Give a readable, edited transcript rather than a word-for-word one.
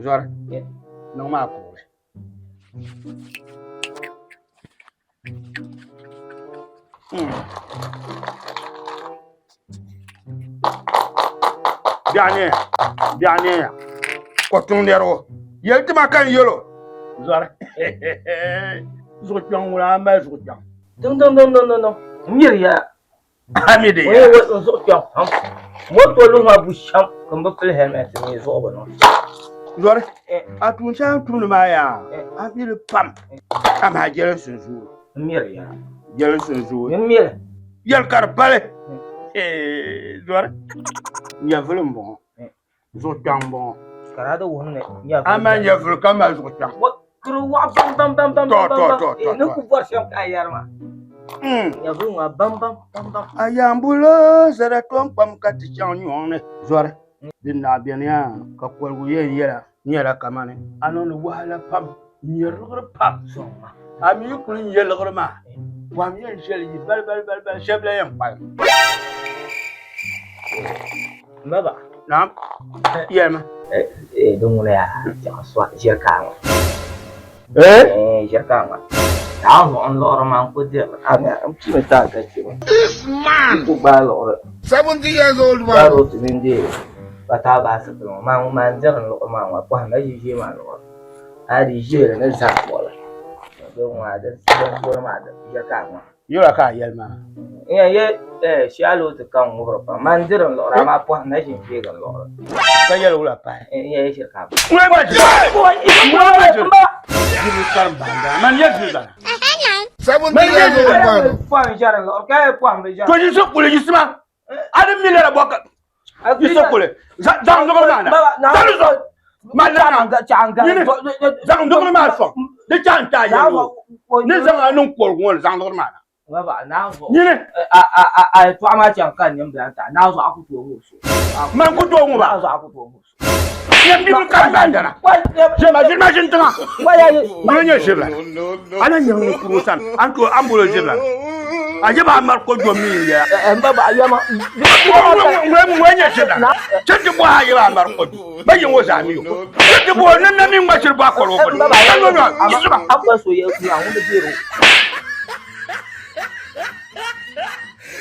Zɔri, niŋ maa kuɣuli. Biɛɣu neeya, biɛɣu neeya, kɔtuŋ nɛrigu yɛli ti ma ka n yɛl o. Zɔri, zuɣu kpiɔŋ ŋuna a mali zuɣu kpiɔŋ. Diŋ diŋ diŋ diŋ diŋ n miri ya. A mi di ya. N zuɣu kpiɔŋ pam. Moto luhi ma bu shɛm ka n bi pili helmet mi zuɣu bi niŋ. Zɔri, a tuun shɛli a ni tumdi maa yaa, a mi li pam. Amaa jɛlinsi n-zooi. N miri ya. Jɛlinsi n-zooi. N miri. Yɛli ka di pali. Zɔri, nyɛvuli m-bɔŋɔ. Zuɣu kpɛŋ m-bɔŋɔ. Ka daa di wuhi ni nyɛvuli. A mali nyɛvuli ka mali zuɣu kpɛŋ. Kuri waɣa bam bam bam bam bam bam bam. Ni ku bɔri shɛm ka a yɛri maa. Nyɛvuli ŋɔ bam bam bam bam. A yaambulo zara tom kpam ka ti chaŋ nyɔŋ ni zɔri. Din naɣ beni yaa ka koligu yɛn yɛla nyɛla kamani a niŋdi wahala pam n-nyɛ liɣiri pam. A mi yi kuli nya liɣiri maa, pɔhim yɛn ʒɛli yi bali bali bali bali shɛba la yɛn kpalim. Baba. Naam. Yɛlima. Din ŋuna yaa chaŋ sɔɣi ʒiri kaaŋa. Ʒiri kaaŋa. Daa zuɣu n liɣiri maa n ku diri a mi n piimi taai ka chɛ ba. This man. N ku gbaai liɣiri. 70 years old man. Gbaai o ti mini deei ka taai baasi pili ŋɔ maa ŋun maa n diri n liɣiri maa ŋɔ pɔhim la ʒi ʒee maa liɣiri. A di ʒeeli ni zaa kpuɣili. Din ŋuna din boli maa ʒiri kaaŋa. Yura ka a yɛli maa. N yɛn yɛ shɛli ti ka n ŋubiri pam. Man diri n luɣiri amaa pɔhim na ʒi n-feegi n luɣiri. Ka yɛli wula pahi? N yɛn yɛ shiri ka a Ŋuna gba ʒiri. Ŋuna gba ʒiri. Ʒiri karim bahinda. Man yɛ ʒiri zana. 70 years old man. Pɔhim ʒɛri n luɣiri ka yɛ pɔhim bi ʒɛri. To yiɣisi kuli yiɣisima. A di mi lala bɔ ka yiɣisi kuli. Zaŋ luɣiri maa na. Zaŋ zuɣu. Ma na na. Zaŋ luɣiri maa sɔŋ. Di chaŋ n-ti a yɛli o. Ni zaŋ a niŋ kɔrigu ŋɔ ni zaŋ luɣiri maa na. Nyini. A yɛtɔɣa maa chaŋ ka n nini bila n-taɣi. Naa zuɣu a ku tooi ŋubi so. Man ku tooi ŋuba. Naa zuɣu a ku tooi ŋubi so. Nyɛ bibili ka n dana. Ʒe ma ʒiri ma ʒini tiŋa. Ŋuni nyɛ ʒibila. A na nyɛ ŋun kuri o sani. A ni tooi a ni boli o ʒibila. A yɛ ba a mari ko jom mi n-yɛla. Ŋuni nyɛ ʒibila. Chɛ ti bɔhi a yɛ ba a mari ko jom. Ba yi ŋɔ zaa mi o. Chɛ ti bɔhi ni na mi ŋma shiri bɔhi kɔri o gbuni. A gba so yɛ ŋun bi deeri o.